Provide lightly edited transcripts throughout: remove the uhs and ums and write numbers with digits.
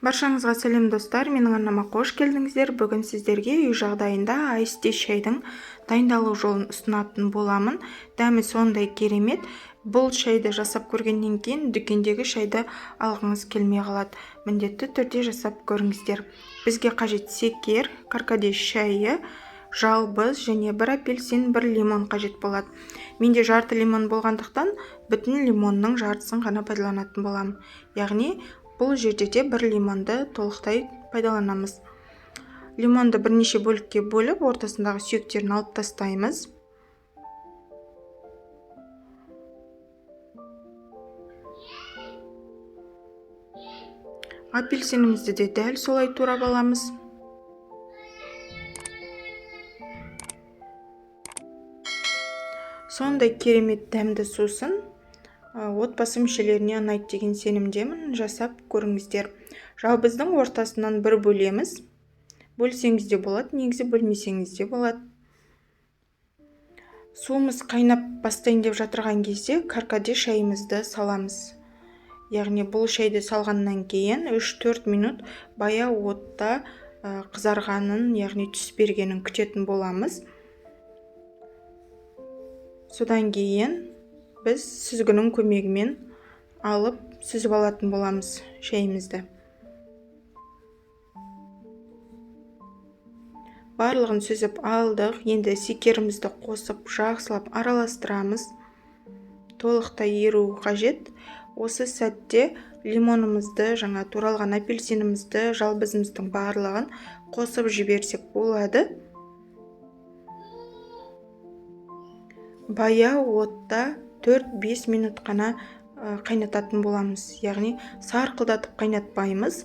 Баршаңызға сәлем, достар! Менің арнама қош келдіңіздер. Бүгін сіздерге үй жағдайында Ice Tea шайдың дайындалу жолын ұсынатын боламын. Дәмі сондай керемет. Бұл шайды жасап көргеннен кейін дүкендегі шайды алғыңыз келмей қалады. Міндетті түрде жасап көріңіздер. Бізге қажет секер, каркаде шайы, жалбыз және бір апельсин, бір лимон қажет болады. Менде жарты лимон болғандықтан бүтін лимонның жартысын ғана пайдаланатын боламын. Яғни бұл жерде де бір лимонды толықтай пайдаланамыз. Лимонды бірнеше бөлікке бөліп, ортасындағы сүйектерін алып тастаймыз. Апельсинімізді де дәл солай турап аламыз. Сондай керемет дәмді сусын отбасы мүшелеріне ұнайды деген сенімдемін. Жасап көріңіздер. Жалбыздың ортасынан бір бөлеміз. Бөлсеңіз де болады, негізі бөлмесеңіз де болады. Суымыз қайнап бастайын деп жатырған кезде каркаде шайымызды саламыз. Яғни бұл шайды салғаннан кейін 3-4 минут баяу отта қызарғанын, яғни түс бергенін күтетін боламыз. Содан кейін біз сүзгінің көмегімен алып сүзіп алатын боламыз шайымызды. Барлығын сүзіп алдық. Енді секерімізді қосып жақсылап араластырамыз. Толықтай еру қажет. Осы сәтте лимонымызды, жаңа туралған апельсинімізді, жалбызымыздың барлығын қосып жіберсек болады. Баяу отта 4-5 минут қана қайнататын боламыз. Яғни сарқылдатып қайнатпаймыз.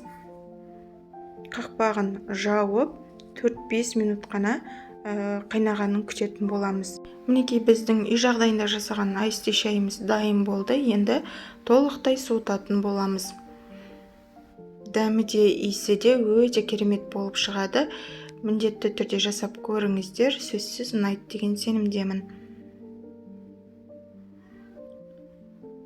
Қақпағын жауып 4-5 минут қана қайнағанын күтетін боламыз. Мінекей біздің үй жағдайында жасаған Ice Tea шайымыз дайын болды. Енді толықтай суытатын боламыз. Дәмі де, иісі де өте керемет болып шығады. Міндетті түрде жасап көріңіздер, сөзсіз ұнайды деген сенімдемін.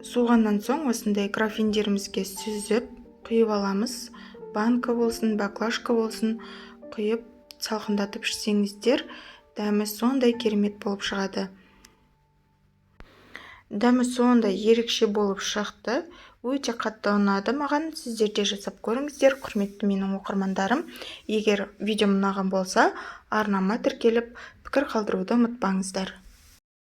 Суығаннан соң осындай графиндерімізге сүзіп құйып аламыз. Банка болсын, баклажка болсын, құйып салқындатып ішсеңіздер, дәмі сондай керемет болып шығады. Дәмі сондай ерекше болып шықты. Өте қатты ұнады маған. Сіздер де жасап көріңіздер, құрметті менің оқырмандарым. Егер видеом ұнаған болса, арнама тіркеліп, пікір қалдыруды ұмытпаңыздар.